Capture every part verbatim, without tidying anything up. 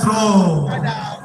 Uy, palakpak!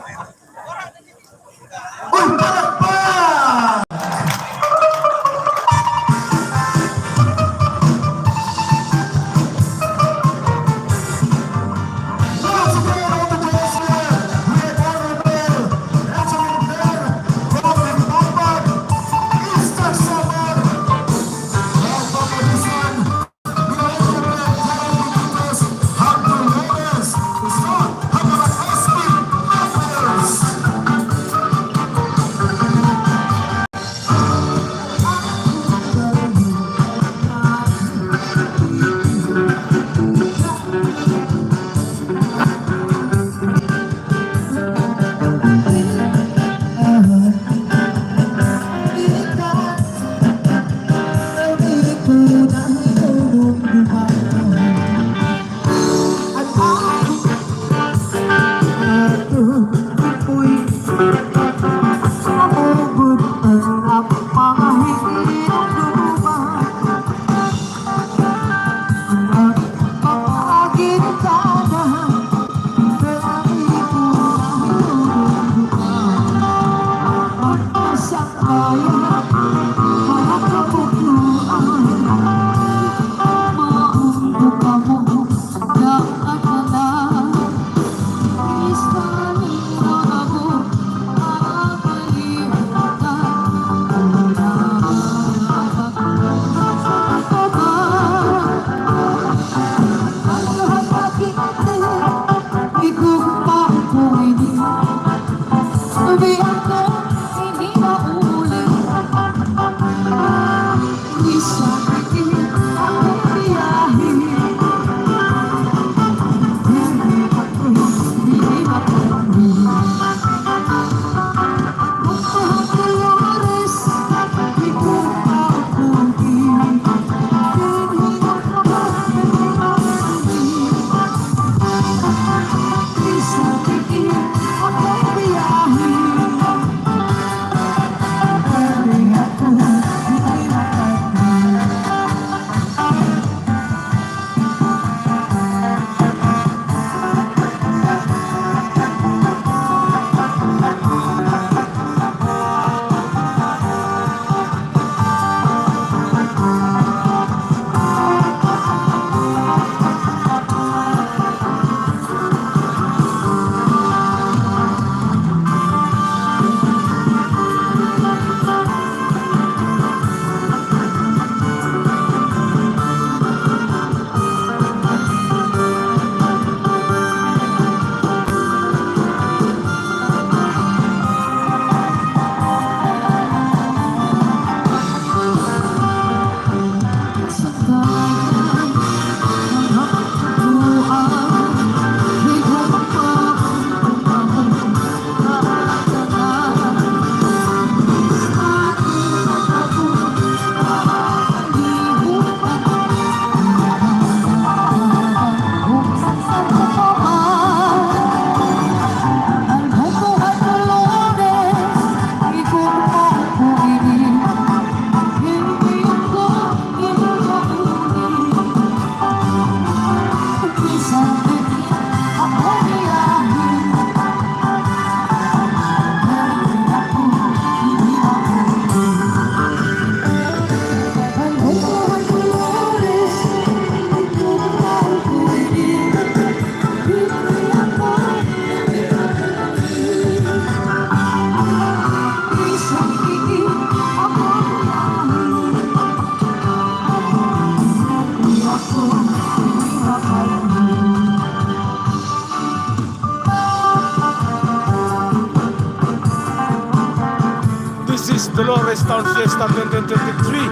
This is Dolores Town Fiesta twenty twenty-three.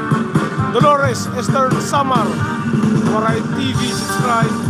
Dolores, Eastern Samar. Waray T V, subscribe.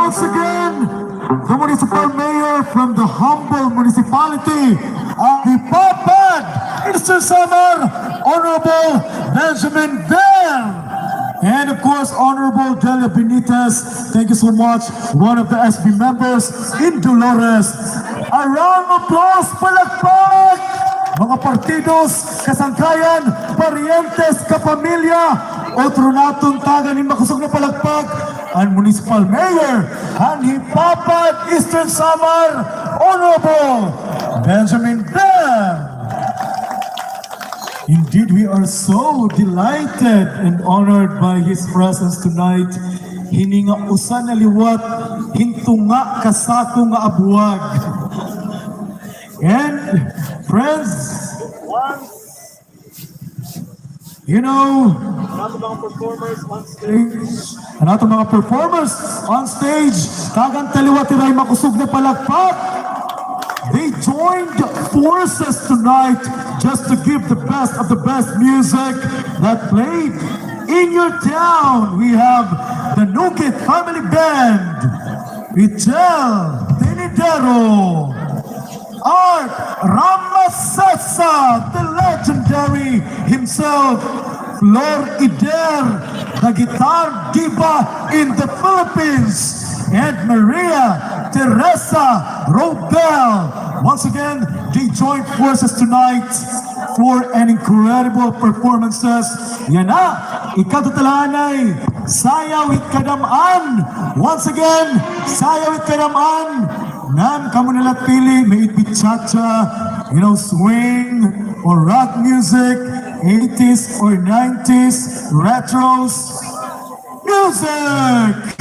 Once again, the municipal mayor from the humble municipality of Hipapad, Eastern Samar, Honorable Benjamin Ver. And of course, Honorable Delia Benitez, thank you so much, one of the S B members in Dolores. A round of applause, palakpak! Mga partidos, kasangkayan, paryentes, kapamilya, utro naton tagan hin makusog na palakpak, an Municipal Mayor han Hipapad, Eastern Samar, Honorable Benjamin Ver. Indeed, we are so delighted and honored by his presence tonight. Hini nga usa na liwat hin tunga ka sako nga abuwag. And friends, you know, an aton mga performers on stage, tagan ta liwat hira hin makusog na palakpak. They joined forces tonight just to give the best of the best music that played in your town. We have the Nugit Family Band, Richel Tenidero, Art Ramasasa, the legendary himself, Flor Ider, the guitar diva in the Philippines, and Maria Teresa Robel. Once again, they joined forces tonight for an incredible performances. Yana, ikadto ta la anay, Sayaw hit Kadam-an. Once again, Sayaw hit Kadam-an. Ngan kamo na la pili, may it be cha-cha, you know, swing, or rock music, eighties or nineties, retros. Music!